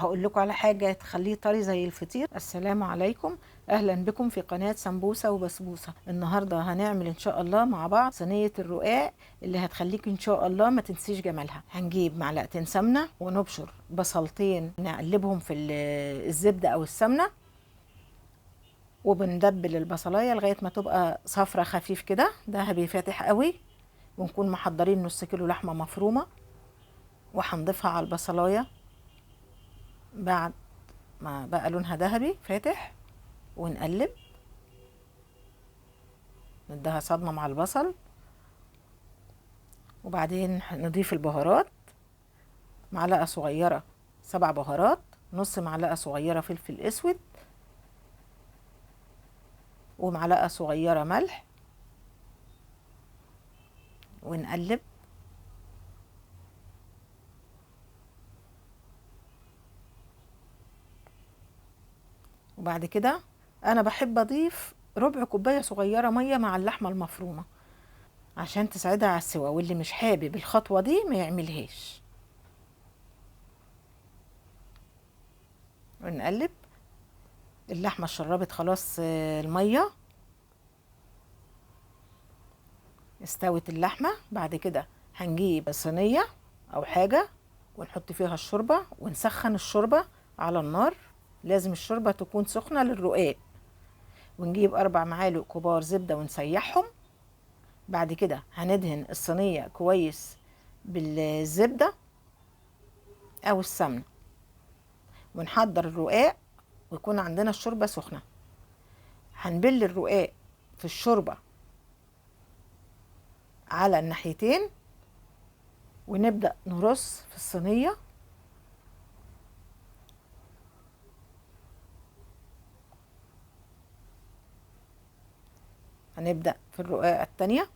هقول لكم على حاجة تخليه طري زي الفطير. السلام عليكم، اهلا بكم في قناة سمبوسة وبسبوسة. النهاردة هنعمل ان شاء الله مع بعض صينية الرقاق اللي هتخليك ان شاء الله ما تنسيش جمالها. هنجيب معلقتين سمنة ونبشر بصلتين نقلبهم في الزبدة او السمنة، وبندبل البصلاية لغاية ما تبقى صفرة خفيف كده، دهبي فاتح قوي. ونكون محضرين نص كيلو لحمة مفرومة وهنضيفها على البصلاية بعد ما بقى لونها ذهبي فاتح، ونقلب نديها صدمة مع البصل. وبعدين نضيف البهارات، معلقة صغيرة 7 بهارات، نص معلقة صغيرة فلفل اسود، ومعلقة صغيرة ملح، ونقلب. وبعد كده انا بحب اضيف ربع كوباية صغيرة مية مع اللحمة المفرومه عشان تساعدها على السوا، واللي مش حابب الخطوة دي ما يعملهاش. ونقلب. اللحمة شربت خلاص المية، استوت اللحمة. بعد كده هنجيب صينية او حاجة ونحط فيها الشوربة ونسخن الشوربة على النار. لازم الشوربة تكون سخنة للرقاق. ونجيب 4 معالق كبار زبدة ونسيحهم. بعد كده هندهن الصينية كويس بالزبدة او السمنة، ونحضر الرقاق ويكون عندنا الشوربة سخنة. هنبل الرقاق في الشوربة على الناحيتين، ونبدأ نرص في الصينية. هنبدأ في الرقاقة التانية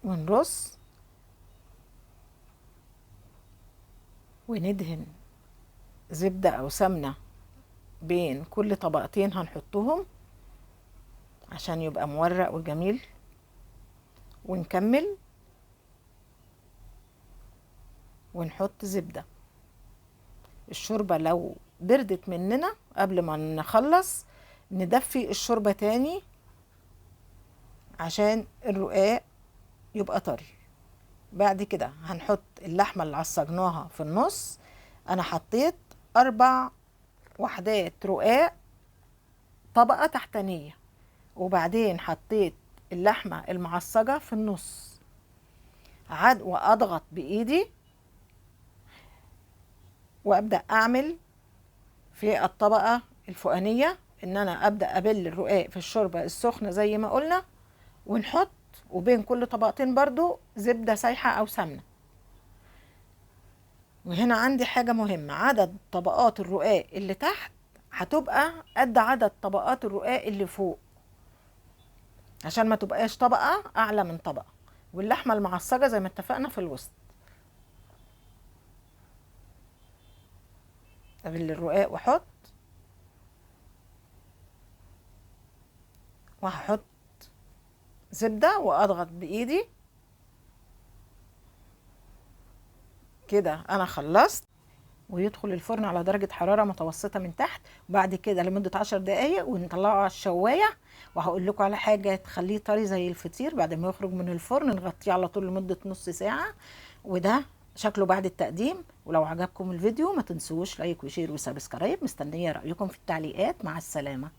ونرص وندهن زبدة أو سمنة بين كل طبقتين هنحطهم عشان يبقى مورق وجميل. ونكمل ونحط زبدة. الشوربة لو بردت مننا قبل ما نخلص ندفي الشوربة تاني عشان الرقاق يبقى طري. بعد كده هنحط اللحمة اللي عصجناها في النص. انا حطيت 4 وحدات رقاق طبقة تحتانية، وبعدين حطيت اللحمة المعصجة في النص. واضغط بايدي وابدأ اعمل في الطبقة الفوقانية ان انا ابدأ ابل الرقاق في الشوربة السخنة زي ما قلنا، ونحط وبين كل طبقتين برضو زبدة سايحة او سمنة. وهنا عندي حاجة مهمة، عدد طبقات الرقاق اللي تحت هتبقى قد عدد طبقات الرقاق اللي فوق عشان ما تبقاش طبقة اعلى من طبقة. واللحمة المعصجة زي ما اتفقنا في الوسط. ابل الرقاق واحط، وهحط زبدة واضغط بايدي كده. انا خلصت. ويدخل الفرن على درجة حرارة متوسطة من تحت، وبعد كده لمدة 10 دقايق ونطلعه على الشواية. وهقول لكم على حاجة تخليه طري زي الفطير. بعد ما يخرج من الفرن نغطيه على طول لمدة نص ساعة. وده شكله بعد التقديم. ولو عجبكم الفيديو ما تنسوش like و share و subscribe. مستنية رأيكم في التعليقات. مع السلامة.